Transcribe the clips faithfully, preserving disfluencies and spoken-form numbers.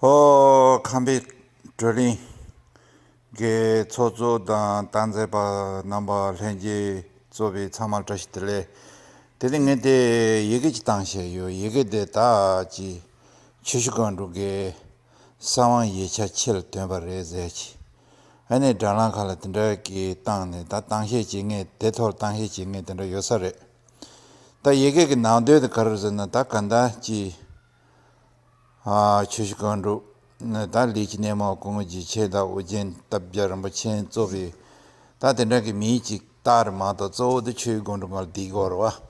ཨོ། ཁམས་པའི་བགྲོ་གླེང་གི་ཚོགས་གཙོ་དང་སྟངས་འཛིན་པ་རྣམ་པ་ལྷན་རྒྱས་གཙོས་པའི་ཚང་མར་བཀྲ་ཤིས་བདེ་ལེགས། དེ་རིང་ངས་དེ་ཡི་གེ་ཅིག་བཏང་བཞག་ཡོད། ཡི་གེ་དེ་ད་ཅི་ཆུ་བཞི་སྒང་དྲུག་གི་གསང་བའི་ཡིག་ཆ་ཁྱེད་ལ་སྟོན་པ་རེད་ཟེར་གྱི། ཨ་ནི་དྲ་ལམ་ཁག་ལ་དེ་འདྲ་གི་བཏང་ནས། ད་གཏམ་བཤད་བྱེད་མཁན་དེ་ཐོག་གཏམ་བཤད་བྱེད་མཁན་དེ་འདྲ་ཡོད་ས་རེད། ད་ཡི་གེ་གི་ནང་དོན་དེ་ག་རེ་ཟེར་ན། ད་ག་འདྲ་ཅི། ཨ། ཆུ་བཞི་སྒང་དྲུག་ནི་ད་ལས་ཀྱི་སྣེ་མོ་ཀུན་དགའ་འཇིགས་བྱེད་དང་ཨོ་རྒྱན་སྟབས་རྒྱལ་རིན་པོ་ཆེ་གཙོས་པའི་ད་དེ་འདྲ་གི་མིང་ཅིག་བཏགས་རེད་མ་གཏོགས། གཙོ་བོ་དེ་ཆུ་བཞི་སྒང་དྲུག་སྒང་ལ་བསྡད་ཀྱི་ཡོད་རེད་བ། བྱས་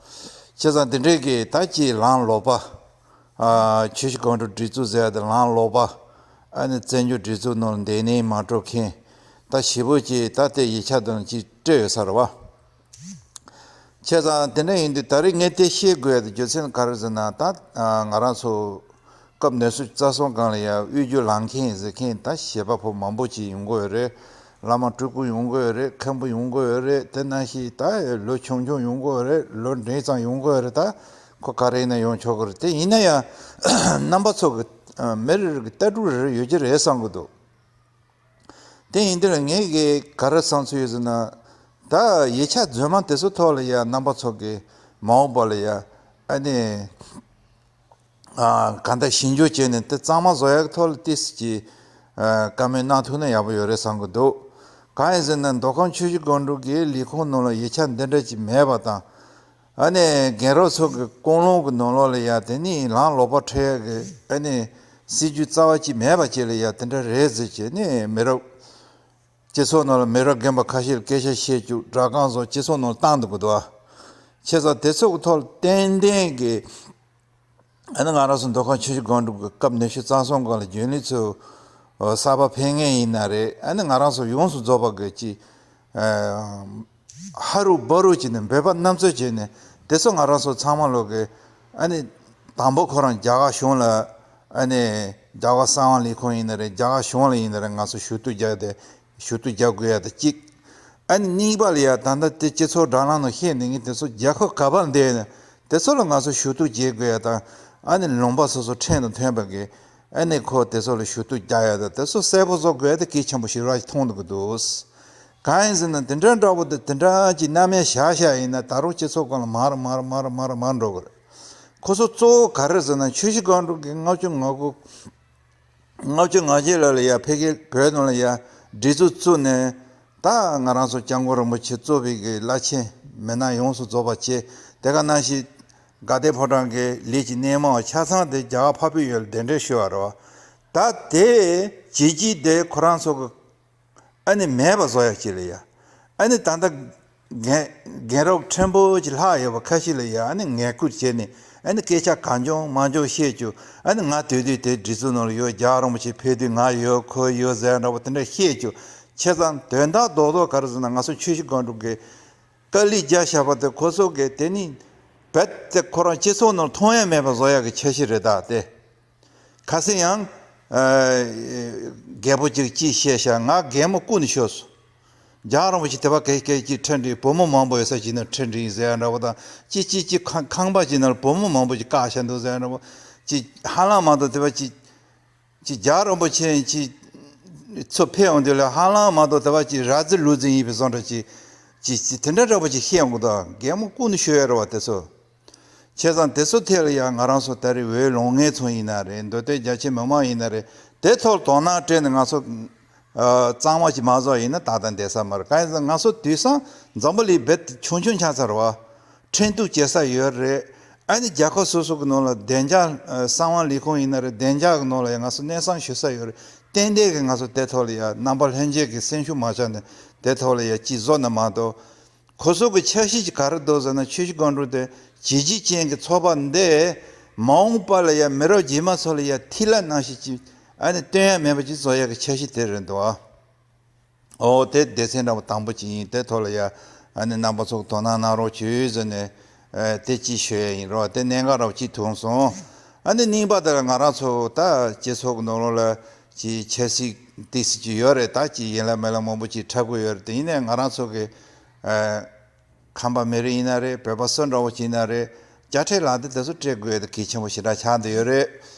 ཙང་དེ་འདྲའི་གི་ད་ཅི་ལམ་ལོག་པ། ཨ། ཆུ་བཞི་སྒང་དྲུག་སྒྲིག་འཛུགས་ཟེར་ཡ་དེ་ལམ་ལོག་པ། ཨ་ནི་བཙན་བྱོལ་སྒྲིག་འཛུགས་ནང་ལ་འདེད་ནས་མ་འགྲོ་མཁན་ད་ཞེ་པོ་ཅིག་ད་དེ་ཡིག་ཆ་དེ་ནང་ཅིག་སྤྲད་ཡོད་ས་རེད་བ། བྱས་ཙང་དེ་འདྲ་ཡིན་དུས་ད་རེས་ངས་དེ་བཤད་དགོས་ཡ་དེ་རྒྱུ་མཚན་ག་རེ་ཟེར་ན། ད་ང་རང་ཚོ་སྐབས་ནས་སུ་རྩ་སོང་སྒང་ལ་ཡ་དབུས་རྒྱུད་ལམ་མཁན་ཟེར་མཁན་ད་བྱེད་པ་པོ་མང་པོ་ཅིག་ཡོང་གི་ཡོད་རེད། བླ་མ་སྤྲུལ་སྐུ་ཡོང་གི་ཡོད་རེད། མཁན་པོ་ཡོང་གི་ཡོད་རེད། དེ་ནང་བཞིན་ད་ལོ་ཆུང་ཆུང་ཡོང་གི་ཡོད་རེད། ལོ་འབྲིང་ཙམ་ཡོང་གི་ཡོད་རེད། ད་ཁོ་ག་རེ་ཡིན་ན་ཡོང་ཆོག་གི་རེད། དེ་ཡིན་ན་ཡང་རྣམ་པ་ཚོ་གི་མི་རེ་རེ་གི་ལྟ་གྲུབ་རེ་རེ་ཡོད་ཀྱི་རེད་བསམ་གི་འདུག་དེ་ཡིན་དུས་ལ་ངས་གི་ག་རེ་བསམ་ཚུལ་ཡོད་ཟེར་ན། ད་ཡིག་ཆ་རྫུན་མ་དེ་ཚོ་ཐོག་ལ་ཡ་རྣམ་པ་ཚོ་གི་མ་འོངས་པ་ལ་ཡ་ཨ་ནི། ཨ། གང་ལྟར་ཞིབ་འཇུག་བྱས་ནས་དེ་གཙང་མ་བཟོ་ཡག་གི་ཐོག་ལ་ཏོག་ཙམ་ཅིག་ཨ། བཀའ་མོལ་གནང་ཐུབ་ན་ཡག་པོ་ཡོད་རེད་བསམ་གི་འདུག་གང་ཡིན་ཟེར་ན། མདོ་ཁམས་ཆུ་བཞི་སྒང་དྲུག་གི་ལས་ཁུངས་ནང་ལ་ཡིག་ཆ་འདི་འདྲ་ཅིག་མེད་པ་དང་། ཨ་ནི་རྒན་རབས་ཚོ་གི་ཀུན་སློང་གི་ནང་ལོགས་ལ་ཡ་དེ་ནི་ལམ་ལོག་པ་འཁྲིད་ཡག་གི་ཨ་ནི་སྲིད་ཇུས་རྩ་བ་ཅིག་མེད་པ་ཅིག་ལ་ཡ་དེ་འདྲ་རེད་ཟེར་བྱས་ནས། མི་རབས་སྤྱི་ཚོགས་ནང་ལ་མི་རབས་རྒན་པ་ཁ་ཤས་ལ་སྐད་ཆ་བཤད་རྒྱུ་སྒྲ་གང་སོགས་སྤྱི་ཚོགས་ནང་ལ་བཏང་འདུག་གི་འདུག་ཨ། བྱས་ཙང་དེ་ཚོ་གི་ཐོག་ལ་ཏན་ཏན་གི་ཨ་ནི་ང་རང་ཚོ་མདོ་ཁམས་ཆུ་བཞི་སྒང་དྲུག་གི་སྐབས་ནས་སུ་རྩ་སོང་སྒང་ལ་རྒྱུན་ལས་ཚོ་གསར་པ་ཕེབས་མཁན་ཡིན་ན་རེད། ཨ་ནི་ང་རང་ཚོ་ཡོངས་སུ་རྫོགས་པ་གི་ཅིག་ཨ། ཧ་རུ་བ་རུ་བྱས་ནས་འབད་པ་རྣམ་རྩོད་བྱས་ནས་དེ་ཚོ་ང་རང་ཚོ་ཚང་མ་ལོག་གི། ཨ་ནི་དང་པོ་ཁོ་རང་རྒྱ་གར་གཞུང་ལ། ཨ་ནི་རྒྱ་གར་གསང་བ་ལས་ཁུངས་ཡིན་ན་རེད། རྒྱ་གར་གཞུང་ལ་ཡིན་ན་རེད། ང་ཚོ་ཞུ་གཏུག་རྒྱག་དེ་ཞུ་གཏུག་རྒྱག་དགོས་ཡ་དེ་གཅིག་ཨ་ནི་གཉིས་པ་ལ་ཡ་ད་ལྟ་དེ་སྤྱི་ཚོགས་དྲ་ལམ་ནང་བཤད་ནས་ངས་དེ་ཚོ་རྒྱལ་ཁབ་ག་པར་འདས་ན་དེ་ཚོ་ལ་ང་ཚོ་ཞུ་གཏུག་བྱེད་དགོས་ཡ་དང་། ཨ་ནི་ལུང་པ་སོ་སོ་ཁྲིམས་དང་མཐུན་པ་གི། ཨ་ནི་ཁོ་དེ་ཚོ་ལ་ཞུ་གཏུག་རྒྱག་ཡ་དང་དེ་ཚོ་གསལ་པོ་བཟོ་དགོས་ཡ་དེ་གལ་ཆེན་པོ་ཞིག་ར་ཞིག་མཐོང་འདུག་གི་འདུག་གང་ཡིན་ཟེར་ན། དེ་འདྲ་འདྲ་པོ་དེ་དེ་འདྲ་གྱི་རྣམ་གཡེང་བཞག་བཞག་ཡིན་ན་ད་རུང་སྤྱི་ཚོགས་སྒང་ལ་མར་མར་མར་མར་མར་འགྲོ་གི་རེད། ཁོ་ཚོ་གཙོ་བོ་ག་རེ་ཟེར་ན། ཆུ་བཞི་སྒང་དྲུག་གི་ལྔ་བཅུ་ང་དགུ། ལྔ་བཅུ་ང་བརྒྱད་ལོ་ལ་ཡ་ཕ་གི་བོད་ནང་ལ་ཡ་སྒྲིག་འཛུགས་བཙུགས་ནས། ད་ང་རང་ཚོ་སྐྱབས་མགོན་རིན་པོ་ཆེ་གཙོས་པའི་གི་བླ་ཆེན་མི་སྣ་ཡོངས་སུ་རྫོགས་པ་བྱས། དེ་ག་ནང་བཞིན་དགའ་ལྡན་ཕོ་བྲང་གི་ལས་ཀྱི་སྣེ་མོ་ཆ་ཚང་དེ་རྒྱ་གར་འཕགས་པའི་ཡུལ་ལ་གདན་འདྲེན་ཞུས་པ་རེད་བ། ད་དེ་བྱས་རྗེས་དེ་ཁོ་རང་ཚོ་གི་ཨ་ནི་མེད་པ་བཟོ་ཡག་ཅིག་ལ་ཡ། ཨ་ནི་ད་ལྟ་རྒན་རྒན་རབས་ཕྲན་བུ་ཅིག་ལྷག་ཡོད་པ་ཁ་ཤས་ལ་ཡ། ཨ་ནི་ངན་སྐུལ་བྱས་ནས། ཨ་ནི་སྐད་ཆ་གང་བྱུང་མང་བྱུང་བཤད་རྒྱུ། ཨ་ནི་ང་དུས་དུས་དེ་སྒྲིག་འཛུགས་ནང་ལ་ཡོད། རྒྱལ་བ་རིན་པོ་ཆེ་ཕེབས་དུས་ང་ཡོད་ཁོ་ཡོད་ཟེར་འདྲ་པོ་དེ་འདྲ་བཤད་རྒྱུ། བྱས་ཙང་དོན་དག་རྡོག་རྡོག་ག་རེ་ཟེར་ན། ང་ཚོ་ཆུ་བཞི་སྒང་དྲུག་གི་དཀའ་ལས་རྒྱག་བཞག་པ་དེ་ཁོ་ཚོ་གི་དེ་ནི་རྦད་དེ་ཁོ་རང་སྤྱི་ཚོགས་ནང་མཐོང་ཡ་མེད་པ་བཟོ་ཡག་གི་འཆར་གཞི་རེད་ད་དེ། ཁ་སང་ཡང་ཨ་རྒད་པོ་ཅིག་ཅིག་བཤད་ཤག་ང་གད་མོ་ཀུན་ནས་ཤོར་སོང་། རྒྱལ་བ་རིན་པོ་ཆེ་དེ་པ་གེ་གེ་ཅིག་ཁྲིད་འགྲོ་ཡི། བུ་མོ་མང་པོ་ཡོད་ས་ཅིག་ནང་ཁྲིད་འགྲོ་ཡི་ཟེར་ཡ་འདྲ་པོ་དང་། ཅིག་ཅིག་ཅིག་ཁང་ཁང་པ་ཅིག་ནང་ལ་བུ་མོ་མང་པོ་ཅིག་བཀག་བཞག་འདུག་ཟེར་ཡ་འདྲ་པོ། ཅིག་ཧ་ལམ་མ་གཏོགས་དེ་པ་ཅིག་ཅིག་རྒྱལ་བ་རིན་པོ་ཆེ་ཅིག་ཚུར་ཕེབས་འོང་དུས་ལ་ཧ་ལམ་མ་གཏོགས་དེ་པ་ཅིག་ར་རྫི་ལུག་རྫི་ཡིན་པའི་བཟོ་འདྲ་ཅིག་ཅིག་ཅིག་དེ་འདྲ་འདྲ་པོ་ཅིག་བཤད་འོང་གི་འདུག་གད་མོ་ཀུན་ནས་ཤོར་ཡ་རེད་བ་དེ་ཚོ། བྱས་ཙང་དེ་ཚོ་ཐད་ལ་ཡང་ང་རང་ཚོ་ད་རེས་བོད་ལུང་ངེ་ཚོ་ཡིན་ན་རེད། མདོ་སྟོད་རྒྱ་ཆེ་མི་མང་ཡིན་ན་རེད། དེ་ཐོག་དོ་སྣང་སྤྲད་ནས་ང་ཚོ་ཨ་གཙང་མ་ཅིག་མ་བཟོ་ཡིན་ན་ད་ལྟ་འདས་ས་མ་རེད། གང་ཡིན་ཟེར་ན་ང་ཚོ་དུས་སང་འཛམ་བུ་གླིང་རྦད་དེ་ཆུང་ཆུང་ཆགས་ཚར་བ། ཁྲིམས་གཏུག་བྱེད་ས་ཡོད་རེད། ཨ་ནི་རྒྱལ་ཁབ་སོ་སོ་གི་ནང་ལ་བདེ་འཇགས་ཨ་གསང་བ་ལས་ཁུངས་ཡིན་ན་རེད། བདེ་འཇགས་གི་ནང་ལ་ཡང་ང་ཚོ་གནས་སྟངས་ཞུ་ས་ཡོད་རེད། ཏན་ཏན་གི་ང་ཚོ་དེ་ཐོག་ལ་ཡང་རྣམ་པ་ལྷན་རྒྱས་ཀྱི་སེམས་ཤུགས་མ་ཆག་ནས་དེ་ཐོག་ལ་ཡང་ཅིག་བཟོ་ན་མ་གཏོགས། ཁོ་ཚོ་གི་འཆར་གཞི་ཅིག་ག་རེ་འདུག་ཟེར་ན། ཆུ་བཞི་སྒང་དྲུག་དེ་བྱས་རྗེས་ཅན་གྱི་ཚོགས་པ་འདི་མ་འོངས་པ་ལ་ཡང་མི་རབས་རྗེས་མ་ཚོ་ལ་ཡང་ཐིག་ལེ་ནང་བཞིན་ཅིག་ཨ་ནི་སྟོན་ཡ་མེད་པ་ཅིག་བཟོ་ཡ་གི་འཆར་གཞི་དེ་རེད་འདུག་ཨ། ཨོ་དེ་སྡེ་ཚན་འདྲ་པོ་དང་པོ་ཅིག་ཡིན། དེ་ཐོག་ལ་ཡང་ཨ་ནི་རྣམ་པ་ཚོ་དོ་སྣང་གནང་རོགས་བྱོས་ཟེར་ནས་ཨ་དེ་ཅིག་ཞུ་ཡ་ཡིན་རོགས། དེ་གནད་འགག་འདྲ་པོ་ཅིག་ཐོན་སོང་། ཨ་ནི་གཉིས་པ་དེ་ལ་ང་རང་ཚོ་ད་སྤྱི་ཚོགས་ཀྱི་ནང་ལོགས་ལ་ཅིག་ཆབ་སྲིད་ཏོག་ཙམ་ཅིག་ཡོད་རེད། ད་ཅིག་ཡིན་ལ་མིན་ལ་མང་པོ་ཅིག་འཁྲབ་གི་ཡོད་རེད། དེ་ཡིན་ནའི་ང་རང་ཚོ་གི་ཨ་ཁམས་པ་མི་རིགས་ཡིན་ན་རེད། བོད་པ་སུ་འདྲ་པོ་ཅིག་ཡིན་ན་རེད། དཔྱ་ཁྲལ་ལག་དེབ་དེ་ཚོ་སྤྲད་དགོས་ཡ་དེ་གལ་ཆེན་པོ་ཞེ་དྲག་ཆགས་བསྡད་ཡོད་རེད།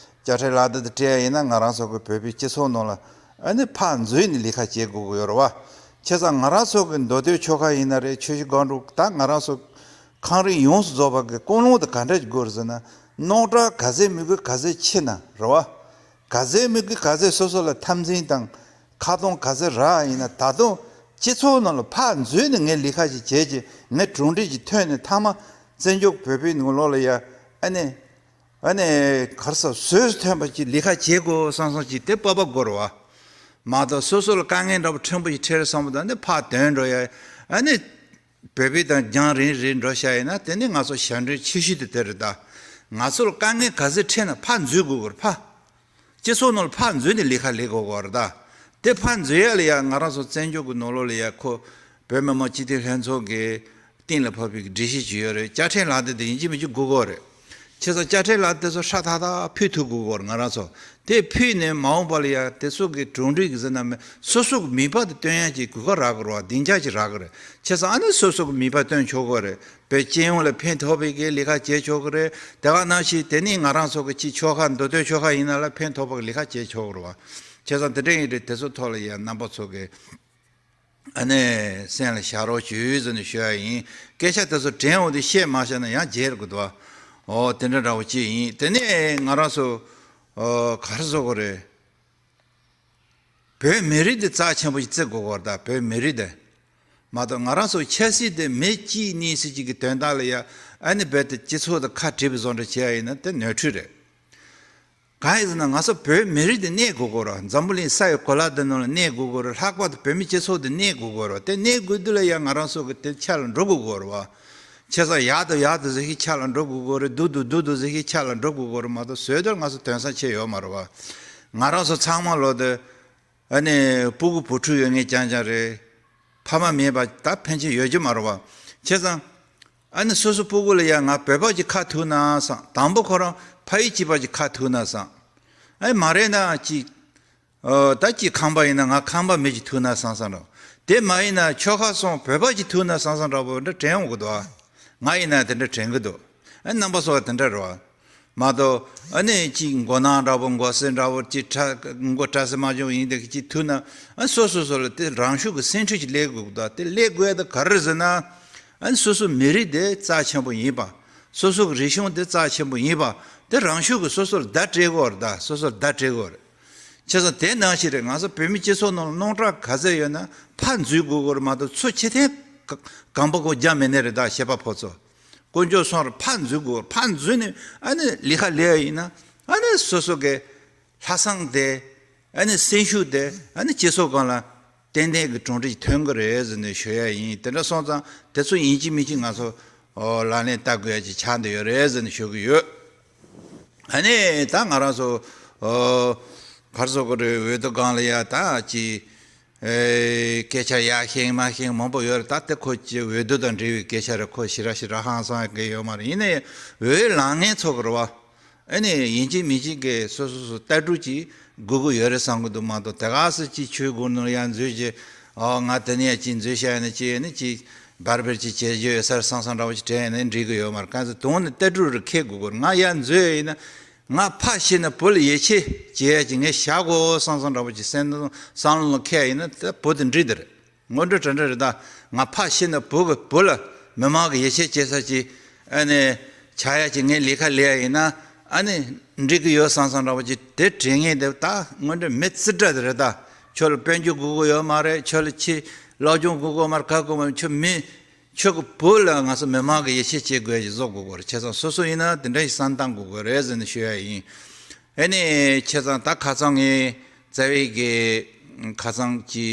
དཔྱ་ཁྲལ་ལག་དེབ་དེ་སྤྲད་ཡ་ཡིན་ན་ང་རང་ཚོ་གི་བོད་པའི་སྤྱི་ཚོགས་ནང་ལ་ཨ་ནི་ཕར་འཛུལ་ནས་ལས་ཀ་བྱེད་དགོས་ཀྱི་ཡོད་རེད་བ། བྱས་ཙང་ང་རང་ཚོ་གི་མདོ་སྟོད་ཆོལ་ཁ་ཡིན་ན་རེད། ཆུ་བཞི་སྒང་དྲུག་ད་ང་རང་ཚོ་གངས་རི་ཡོངས་སུ་རྫོགས་པ་གི་ཀུན་སློང་དེ་ག་འདྲ་ཞིག་དགོས་རེད་ཟེར་ན། རྣམ་གྲངས་ག་ཚད་མི་དགོས་ག་ཚད་ཆེ་ན་རེད་བ། ག་ཚད་མི་དགོས་ག་ཚད་སོ་སོ་ལ་འཐབ་འཛིང་དང་ཁ་གཏོང་ག་ཚད་རག་ཡིན་ན། ད་དུང་སྤྱི་ཚོགས་ནང་ལ་ཕར་འཛུལ་ནས་ངས་ལས་ཀ་ཞིག་བྱས་ཀྱི་ངས་གྲུབ་འབྲས་ཅིག་ཐོན་ནས་མཐའ་མ་བཙན་བྱོལ་བོད་པའི་ནང་ལོགས་ལ་ཡ་ཨ་ནི་ཨ་ནི་ག་རེ་ཟེར། ཟོལ་ཐོན་པ་ཅིག་ལས་ཀ་བྱེད་དགོས་བསམ་བསམ་ཅིག་དེ་སྤོབས་པ་དགོས་རེད་བ། མ་གཏོགས་སོ་སོ་ལ་དཀའ་ངལ་འདྲ་པོ་ཕྲན་བུ་ཞིག་འཕྲད་རེད་བསམ་པ་དང་ནི་ཕར་དོན་འགྲོ་ཡ། ཨ་ནི་བོད་པའི་དང་རྒྱང་རིང་རིང་འགྲོ་བྱ་ཡིན་ན་དེ་ནི་ང་ཚོ་ཞབས་འདྲེན་ཆེ་ཤོས་དེ་དེ་རེད་ད། ང་ཚོ་ལ་དཀའ་ངལ་ག་ཚོད་འཕྲད་ན་ཕར་འཛུལ་དགོས་དགོས་རེད་ཕ། སྤྱི་ཚོགས་ནང་ལ་ཕར་འཛུལ་ནས་ལས་ཀ་ལས་དགོས་དགོས་རེད་ད། དེ་ཕར་འཛུལ་ཡ་ལ་ཡ་ང་རང་ཚོ་བཙན་བྱོལ་གྱི་ནང་ལོགས་ལ་ཡ་ཁོ་བོད་མི་མང་སྤྱི་འཐུས་ལྷན་ཚོགས་ཀྱི་གཏན་ལ་ཕབ་པའི་སྒྲིག་གཞི་ཅིག་ཡོད་རེད། དཔྱ་ཁྲལ་ལག་དེབ་དེ་ཡིན་གཅིག་མིན་གཅིག་དགོས་ཀྱི་ཡོད་རེད། བྱས་ཙང་དཔྱ་ཁྲལ་ལག་དེབ་དེ་ཚོ་ཧྲ་ཐག་ཐག་ཕུལ་ཐུབ་དགོས་ཀྱི་ཡོད་རེད་ང་རང་ཚོ། དེ་ཕུལ་ནས་མ་འོངས་པ་ལ་ཡ་དེ་ཚོ་གི་གྲུབ་འབྲས་ཀྱི་ཟེར་ན་མེད། སོ་སོ་གི་མིད་པ་དེ་སྟོན་ཡ་གི་གོ་སྐབས་རག་གི་རེད་བ། སྡིངས་ཆ་ཅིག་རག་གི་རེད། བྱས་ཙང་ཨ་ནི་སོ་སོ་གི་མིད་པ་སྟོན་ཆོག་གི་རེད། བོད་སྤྱི་ཡོངས་ལ་ཕན་ཐོགས་པའི་གི་ལས་ཀ་བྱེད་ཆོག་གི་རེད། དེ་ག་ནང་བཞིན་དེ་ནི་ང་རང་ཚོ་གི་སྤྱི་ཆོལ་ཁ་མདོ་སྟོད་ཆོལ་ཁ་ཡིན་ན་ལ་ཕན་ཐོགས་པ་གི་ལས་ཀ་བྱེད་ཆོག་གི་རེད་བ། བྱས་ཙང་དེ་འདྲ་ཡིན་དུས་དེ་ཚོ་ཐོག་ལ་ཡ་རྣམ་པ་ཚོ་གི་ཨ་ནི་སེམས་ལ་བཞག་རོགས་བྱོས་ཟེར་ནས་ཞུ་ཡ་ཡིན། སྐད་ཆ་དེ་ཚོ་དྲན་འོང་དུས་བཤད་མ་བཞག་ན་ཡང་བརྗེད་དགོས་འདུག་བ། འོ་དེ་འདྲ་འདྲ་བོ་ཅིག་ཡིན། དེ་ནས་ང་རང་ཚོ་ཨོ་ག་རེ་བཟོ་དགོས་རེད། བོད་མི་རིགས་དེ་རྩ་ཆེན་པོ་ཞིག་བརྩི་དགོས་ཀྱི་རེད་ད། བོད་མི་རིགས་དེ་མ་གཏོགས་ང་རང་ཚོ་ཆབ་སྲིད་དེ་མི་གཅིག་གཉིས་ཟེར་གཅིག་གི་དོན་དག་ལ་ཡ་ཨ་ནི་རྦད་དེ་སྤྱི་ཚོགས་དང་ཁ་བྲལ་བའི་བཟོ་འདྲ་བྱེད་ཡ་ཡིན་ན་དེ་ནོར་འཁྲུལ་རེད། གང་ཡིན་ཟེར་ན་ང་ཚོ་བོད་མི་རིགས་དེ་གནས་དགོས་ཀྱི་རེད། འཛམ་བུ་གླིང་ས་ཡི་གོ་ལ་འདི་ནང་ལ་གནས་དགོས་ཀྱི་རེད། ལྷག་པར་དུ་བོད་མི་སྤྱི་ཚོགས་དེ་གནས་དགོས་ཀྱི་རེད། དེ་གནས་དགོས་དུས་ལ་ཡ་ང་རང་ཚོ་གི་དེ་ཕྱག་ལ་འགྲོ་དགོས་ཀྱི་རེད་བ། བྱས་ཙང་ཡག་ཏུ་ཡག་ཏུ་ཟེར་ཞིག་ཕྱག་ལ་འགྲོ་དགོས་ཀྱི་རེད། སྡུག་ཏུ་སྡུག་ཏུ་ཟེར་ཞིག་ཕྱག་ལ་འགྲོ་དགོས་ཀྱི་རེད་མ་གཏོགས་བཟོས་དོན་ང་ཚོ་དོན་བཟང་ཆེ་ཡོད་མ་རེད་བ། ང་རང་ཚོ་ཚང་མ་ལོ་དེ་ཨ་ནི་སྤུ་གུ་བུ་ཕྲུག་ཡོད་མཁན་རྐྱང་རྐྱང་རེད། ཕ་མ་མེད་པ་ད་ཕན་ཆད་ཡོད་རྒྱུ་མ་རེད་བ། བྱས་ཙང་ཨ་ནི་སོ་སོ་སྤུ་གུ་ལ་ཡ་ང་བོད་པ་ཅིག་ཁ་ཐུག་ན་བསམ། དང་པོ་ཁོ་རང་ཕ་ཡུལ་གཅིག་པ་ཅིག་ཁ་ཐུག་ན་བསམ། ཨ་ནི་མ་རེད་ན་ཅིག་ཨོ་ད་ཅིག་ཁམས་པ་ཡིན་ན་ང་ཁམས་པ་མི་ཅིག་ཐུག་ན་བསམ་བསམ་འདྲ་བོ། དེ་མ་ཡིན་ན་ཆོལ་ཁ་གསུམ་བོད་པ་ཅིག་ཐུག་ན་བསམ་བསམ་འདྲ་བོ་འདྲ་དྲན་ཡོང་གི་འདུག་ང་ཡིན་ན་དེ་འདྲ་དྲན་གི་འདུག་ཨ་རྣམ་པ་ཚོ་དེ་འདྲ་རེད་བ། མ་གཏོགས་ཨ་ནི་ཅིག་མགོ་ནག་འདྲ་བོ་མགོ་སེར་འདྲ་བོ་ཅིག་ཁྲ་མགོ་སྐྲ་སེར་མ་བྱུང་ཡིན་དེ་ཅིག་ཐུག་ན། ཨ་སོ་སོ་སོ་ལ་དེ་རང་ཤུགས་ཀྱི་སེམས་ཁྲལ་ཅིག་སླེབས་དགོས་གི་འདུག་དེ་སླེབས་དགོས་ཡ་དེ་ག་རེ་རེད་ཟེར་ན། ཨ་ནི་སོ་སོ་མི་རིགས་དེ་རྩ་ཆེན་པོ་ཡིན་པ། སོ་སོ་གི་རིག་གཞུང་དེ་རྩ་ཆེན་པོ་ཡིན་པ། དེ་རང་ཤུགས་ཀྱིས་སོ་སོར་བརྡ་སྤྲད་དགོས་རེད་ད། སོ་སོར་བརྡ་སྤྲད་དགོས་རེད། བྱས་ཙང་དེ་ནང་བཞིན་རེད། ང་ཚོ་བོད་མི་སྤྱི་ཚོགས་ནང་ལ་རྣམ་གྲངས་ག་ཚད་ཡོད་ན་ཕར་འཛུལ་དགོས་ཀྱི་རེད་མ་གཏོགས་ཚུར་ཕྱིར་འཐེན་ག་གང་པོ་ཀོ་རྒྱག་མེད་ནི་རེད་ད། བྱེད་པ་ཕོ་ཚོ་དཀོན་མཆོག་གསུམ་རེད། ཕར་འཛུལ་དགོས་རེད། ཕར་འཛུལ་ནས་ཨ་ནི་ལས་ཀ་ལས་ཡ་ཡིན་ན་ཨ་ནི་སོ་སོ་གི་ལྷག་བསམ་དེ་ཨ་ནི་སེམས་ཤུགས་དེ་ཨ་ནི་སྤྱི་ཚོགས་སྒང་ལ་ཏན་ཏན་གྱི་གྲུབ་འབྲས་ཐོན་གྱི་རེད་ཟེར་ནས་ཞུ་ཡ་ཡིན། དེ་འདྲ་སོང་ཙང་དེ་ཚོ་ཡིན་གཅིག་མིན་གཅིག་ང་ཚོ་ཨོ་ལག་ལེན་བསྟར་དགོས་ཡ་ཅིག་ཆགས་བསྡད་ཡོད་རེད་ཟེར་ནས་ཞུ་གི་ཡོད། ཨ་ནི་ད་ང་རང་ཚོ་ཨོ་ག་རེ་ཟེར་དགོས་རེད། འོས་བསྡུ་སྒང་ལ་ཡ་ད་ཅིག་ཨེ་སྐད་ཆ་ཡར་བཞེངས་མར་བཞེངས་མང་པོ་ཡོད་རེད། ད་དེ་ཁོ་ཅིག་འོས་བསྡུ་དང་འབྲེལ་བའི་སྐད་ཆ་རེད། ཁོ་ཞེ་དྲག་ཞེ་དྲག་ཧང་སང་གི་ཡོད་མ་རེད། ཡིན་ནའི་འོས་ལངས་མཁན་ཚོ་གི་རེད་བ། ཨ་ནི་ཡིན་གཅིག་མིན་གཅིག་གིས་སོ་སོ་སོ་ལྟ་གྲུབ་ཅིག་དགོས་ཀྱི་ཡོད་རེད་བསམ་གྱི་འདུག་མ་གཏོགས་དེ་ག་སེ་ཅིག་ཆོས་སྒོ་ནང་ཡར་འཛུལ་བྱས། ཨོ་ང་དེ་ནས་ཡར་ཅིག་འཛུལ་བྱས་ནས་ཅིག་ནི་ཅིག་འབར་འབར་ཅིག་བྱེད་རྒྱུ་ཡོད་ས་རེད་བསམ་བསམ་འདྲ་བོ་ཅིག་དྲན་ཡས་ནས་འགྲིག་གི་ཡོད་མ་རེད། གང་ཟེར་དོན་ནི་ལྟ་གྲུབ་རེ་འཁེལ་དགོས་ཀྱི་རེད། ང་ཡར་འཛུལ་ཡས་ཡིན་ན་ང་ཕར་ཕྱིན་ན་བུ་ལ་ཡིད་ཆེས་བྱེད་ཡས་ཅིག་ངས་བཞག་དགོས་བསམ་བསམ་འདྲ་བོ་ཅིག་སེམས་བསམ་བློ་འཁེལ་ཡས་ཡིན་ན་ད་བུ་དེ་འགྲིག་དེ་རེད། སྔོན་འགྲོ་གྲ་འགྲིག་རེད་ད། ང་ཕར་ཕྱིན་ན་བུ་གི་བུ་ལ་མི་མང་གི་ཡིད་ཆེས་བྱེད་ས་ཅིག་ཨ་ནི་ཆགས་ཡ་ཅིག་ངས་ལས་ཀ་ལས་ཡ་ཡིན་ན་ཨ་ནི་འགྲིག་གི་ཡོད་བསམ་བསམ་འདྲ་བོ་ཅིག་དེ་དྲན་མཁན་དེ་ད་སྔོན་འགྲོ་མི་རྩི་འདྲ་དེ་རེད་ད། ཁྱོད་ལ་དཔལ་འབྱོར་དགོས་ཀྱི་ཡོད་མ་རེད། ཁྱོད་ལ་ཕྱི་སློབ་སྦྱོང་དགོས་ཀྱི་ཡོད་མ་རེད། ག་དགོས་མ་རེད། ཁྱོད་མི་ཁྱོད་ཀྱི་བུ་ལ་ང་ཚོ་མི་མང་གི་ཡིད་ཆེས་བྱེད་དགོས་ཡ་ཅིག་བཟོ་དགོས་ཀྱི་རེད། བྱས་ཙང་སོ་སོ་ཡིན་ན་དེ་འདྲ་ཞིག་བསམ་བཏང་དགོས་ཀྱི་རེད་ཟེར་ནས་ཞུ་ཡ་ཡིན། ཨ་ནི་བྱས་ཙང་ད་ཁ་སང་ངས་རྩ་བའི་གི་ཁ་སང་གི་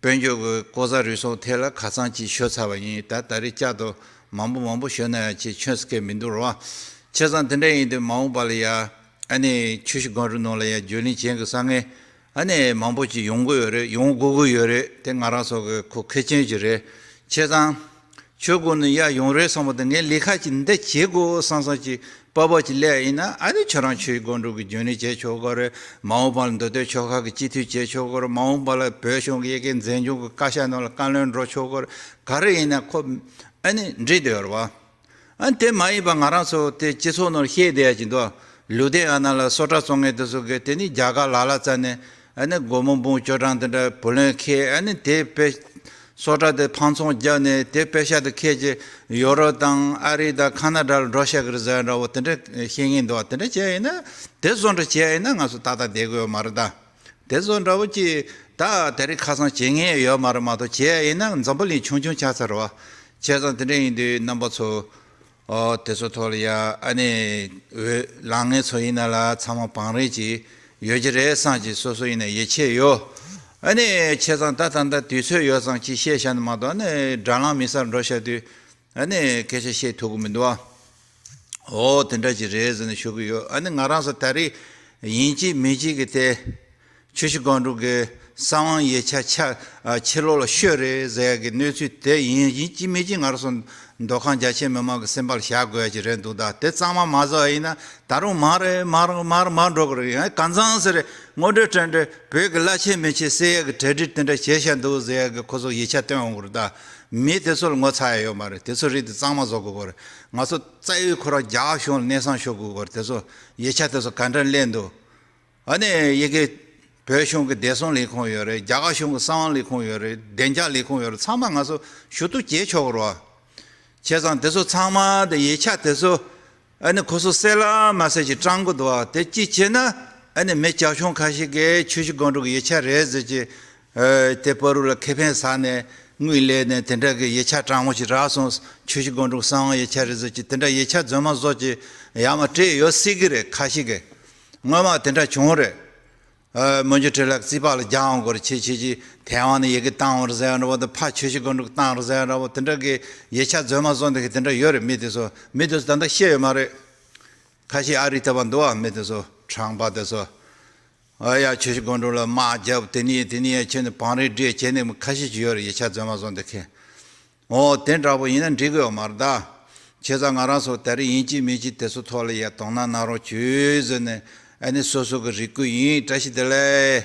དཔལ་འབྱོར་གྱི་ལྐོག་ཟ་རུལ་སུངས་ཐད་ལ་ཁ་སང་ཅིག་ཤོད་ཚར་བ་ཡིན། ད་ད་རེས་བསྐྱར་དུ་མང་པོ་མང་པོ་ཤོད་ན་ཡང་ཅིག་ཁྱོན་སུ་སྐད་མི་འདུག་རོ། བྱས་ཙང་དེ་འདྲ་ཡིན་དུས་མ་འོངས་པ་ལ་ཡ་ཨ་ནི་ཆུ་བཞི་སྒང་དྲུག་ནང་ལ་ཡ་རྒྱུན་ལས་བྱེད་དགོས་ས་ངས་ཨ་ནི་མང་པོ་ཅིག་ཡོང་གི་ཡོད་རེད། ཡོང་དགོས་ཀྱི་ཡོད་རེད། དེ་ང་རང་ཚོ་གི་ཁོ་གལ་ཆེན་ཅིག་རེད། བྱས་ཙང་ཆོས་སྒོ་ནས་ཡར་ཡོང་རེད་བསམ་པ་དང་ངས་ལས་ཀ་ཅིག་འདི་བྱེད་དགོས་བསམ་བསམ་ཅིག་སྤོབས་པ་ཅིག་སླེབས་ཡིན་ན་ཨ་ནི་ཁྱོད་རང་ཆོས་སྒོ་འགྲོ་གི་རྒྱུན་ལས་བྱེད་ཆོག་གི་རེད། མ་འོངས་པ་ལ་མདོ་སྟོད་ཆོལ་ཁ་གི་སྤྱི་འཐུས་བྱེད་ཆོག་གི་རེད། མ་འོངས་པ་ལ་བོད་གཞུང་གི་ཡ་གི་འཛིན་སྐྱོང་གི་བཀའ་ཤག་ནང་ལ་བཀའ་བློན་འགྲོ་ཆོག་གི་རེད། ག་རེ་ཡིན་ན་ཁོ་ཨ་ནི་འགྲིག་བསྡད་ཡོད་རེད་བ། ཨ་ནི་དེ་མ་ཡིན་པ་ང་རང་ཚོ་དེ་སྤྱི་ཚོགས་ནང་ལ་བཤད་བསྡད་ཡ་ཅིག་འདུག་ལུས་སྟེང་ཨ་ན་ལ་སོ་ཊ་བཙོང་མཁན་དེ་ཚོ་གིས་དེ་ནི་རྒྱ་གར་ལ་ལ་བཙལ་ནས། ཨ་ནི་སྒོར་མོ་འབུམ་བཅུ་གྲངས་དེ་འདྲ་བུ་ལོན་ཁྱེར། ཨ་ནི་དེ་དཔེ་སོ་ཊ་དེ་ཕམ་ཚོང་བརྒྱབ་ནས་དེ་པེ་ཤག་དེ་ཁྱེར་གྱི་ཡོ་རོབ་དང་ཨ་རི་དང་ཁ་ན་ཌ་ལ་འགྲོ་ཤག་གི་རེད་ཟེར་འདྲ་བོ་དེ་འདྲ་བཤད་མཁན་འདུག་དེ་འདྲ་བྱས་ཡིན་ན། དེ་བཟོ་འདྲ་བྱས་ཡིན་ན་ང་ཚོ་ཏག་ཏག་བསྡད་དགོས་ཡོད་མ་རེད་ད། དེ་བཟོ་འདྲ་བོ་ཅིག་ད་དེ་རིང་ཁ་སང་བྱེད་མཁན་ཡོད་མ་རེད་མ་གཏོགས། བྱས་ཡིན་ན་འཛམ་བུ་གླིང་ཆུང་ཆུང་ཆགས་ཚར་བ། བྱས་ཙང་དེ་འདྲ་ཡིན་དུས་རྣམ་པ་ཚོ། ཨོ་དེ་ཚོ་ཐོག་ལ་ཡ་ཨ་ནི་འོས་ལངས་མཁན་ཚོ་ཡིན་ན་ལ་ཚང་མ་བང་རིམ་ཅིག་ཡོད་ཀྱི་རེད་བསམ་གྱི། སོ་སོ་ཡིན་ན་ཡིད་ཆེས་ཡོད། ཨ་ནི་བྱས་ཙང་ད་ད་ལྟ་དུས་ཚོད་ཡོད་ཙང་ཅིག་བཤད་བཞག་ན་མ་གཏོགས། ཨ་ནི་དྲ་ལམ་མེད་སར་འགྲོ་བཞག་དུས། ཨ་ནི་སྐད་ཆ་བཤད་ཐུབ་ཀྱི་མི་འདུག་ཨ། ཨོ་དེ་འདྲ་ཅིག་རེད་ཟེར་ནས་ཞུ་གི་ཡོད། ཨ་ནི་ང་རང་ཚོ་ད་རེས་ཡིན་གཅིག་མིན་གཅིག་གི་དེ། ཆུ་བཞི་སྒང་དྲུག་གི་གསང་བའི་ཡིག་ཆ་ཆ་ཨ་ཕྱི་ལོགས་ལ་ཤོད་རེད་ཟེར་ཡ་གི་གནས་ཚུལ་དེ་ཡིན་ཡིན་གཅིག་མིན་གཅིག་ང་རང་ཚོ་མདོ་ཁམས་རྒྱ་ཆེ་མི་མང་གི་སེམས་པར་བཞག་དགོས་ཡ་ཅིག་རེད་འདུག་ད་དེ་གཙང་མ་མ་བཟོ་བ་ཡིན་ན། ད་རུང་མར་རེ་མར་མར་མར་འགྲོ་གི་རེད། ཡང་གང་ཚང་ཟེར་རེད། ངོ་སྤྲོད་དྲ་འབྲེལ་བོད་ཀྱི་བླ་ཆེན་མི་ཆེན་ཟེར་ཡ་གི་གྲ་སྒྲིག་དེ་འདྲ་བྱས་བཞག་འདུག་ཟེར་ཡ་གི་ཁོ་ཚོ་ཡིག་ཆ་སྟོན་འོང་གི་རེད། ད་མི་དེ་ཚོ་ལ་ངོ་ཚ་ཡ་ཡོད་མ་རེད། དེ་ཚོ་རིགས་དེ་གཙང་མ་བཟོ་དགོས་གི་རེད། ང་ཚོ་རྩ་བའི་ཁོ་རང་རྒྱ་གར་གཞུང་ལ་སྙན་སེང་ཞུ་དགོས་གི་རེད། དེ་ཚོ་ཡིག་ཆ་དེ་ཚོ་ག་འདྲ་སླེབས་འདུག་ཨ་ནི་ཡ་གི་བོད་གཞུང་གི་བདེ་སྲུང་ལས་ཁུངས་ཡོད་རེད། རྒྱ་གར་གཞུང་གི་གསང་བ་ལས་ཁུངས་ཡོད་རེད། བདེ་འཇགས་ལས་ཁུངས་ཡོད་རེད། ཚང་མ་ང་ཚོ་ཞུ་གཏུག་བྱེད་ཆོག་གི་རེད་བ། བྱས་ཙང་དེ་ཚོ་ཚང་མ་དེ་ཡིག་ཆ་དེ་ཚོ་ཨ་ནི་ཁོ་ཚོ་གསལ་ལ་མ་གསལ་ཅིག་བཀྲམ་གི་འདུག་བ། དེ་ཅི་བྱས་ན་ཨ་ནི་མི་ཇག་ཆུང་ཁ་ཤས་ཀྱིས་ཆུ་བཞི་སྒང་དྲུག་གི་ཡིག་ཆ་རེད་ཟེར་གྱི། ཨ་དེ་བར་དུ་ལ་ཁེ་ཕན་ཟ་ནས་དངུལ་ལེན་ནས་དེ་འདྲ་གི་ཡིག་ཆ་དྲང་མོ་ཞིག་རག་སོང་། ཆུ་བཞི་སྒང་དྲུག་གསང་བའི་ཡིག་ཆ་རེད་ཟེར་གྱི་དེ་འདྲ་ཡིག་ཆ་རྫུན་མ་བཟོ་གྱི་ཡར་མར་སྤྲད་ཡོད་སྲིད་ཀྱི་རེད། ཁ་ཤས་ཀྱིས། སྔོན་མ་དེ་འདྲ་བྱུང་རེད། ཨ་མོན་གྱི་བྲེལ་ལ་རྩིས་པ་ལ་རྒྱག་འོང་གི་རེད། ཁྱེད་ཁྱེད་ཀྱིས་དེ་བ་ནས་ཡི་གེ་བཏང་བར་ཟེར་ཡ་འདྲ་བོ་དང་། ཕ་ཆུ་བཞི་སྒང་དྲུག་བཏང་བར་ཟེར་ཡ་འདྲ་བོ་དེ་འདྲ་གི་ཡིག་ཆ་རྫུན་མ་བཟོ་འདི་གི་དེ་འདྲ་ཡོད་རེད། མི་དེ་ཚོ་མི་དེ་ཚོ་ད་ལྟ་ཤེས་ཡོད་མ་རེད། ཁ་ཤས་ཨ་རི་ལྟ་བུ་འདུག་བ། མི་དེ་ཚོ་ཁྲང་པ་དེ་ཚོ། ཨ་ཡ་ཆུ་བཞི་སྒང་དྲུག་ལ་དམག་རྒྱབ། དེ་ནས་དེ་ནས་ཡ་ཁྱེད་ནས་བང་རིམ་སྒྲིག་བྱས་ནས་ཁ་ཤས་ཅིག་ཡོད་རེད། ཡིག་ཆ་རྫུན་མ་བཟོ་འདི་མཁན། འོ་དེ་འདྲ་པོ་ཡིན་ན་འགྲིག་གི་ཡོད་མ་རེད་ད། བྱས་ཙང་ང་རང་ཚོ་ད་རེས་ཡིན་གཅིག་མིན་གཅིག་དེ་ཚོ་ཐོག་ལ་ཡ་དོ་སྣང་གནང་རོགས་བྱོས་ཟེར་ནས། ཨ་ནི་སོ་སོ་གི་རེ་སྐུལ་ཡིན། བཀྲ་ཤིས་བདེ་ལེགས།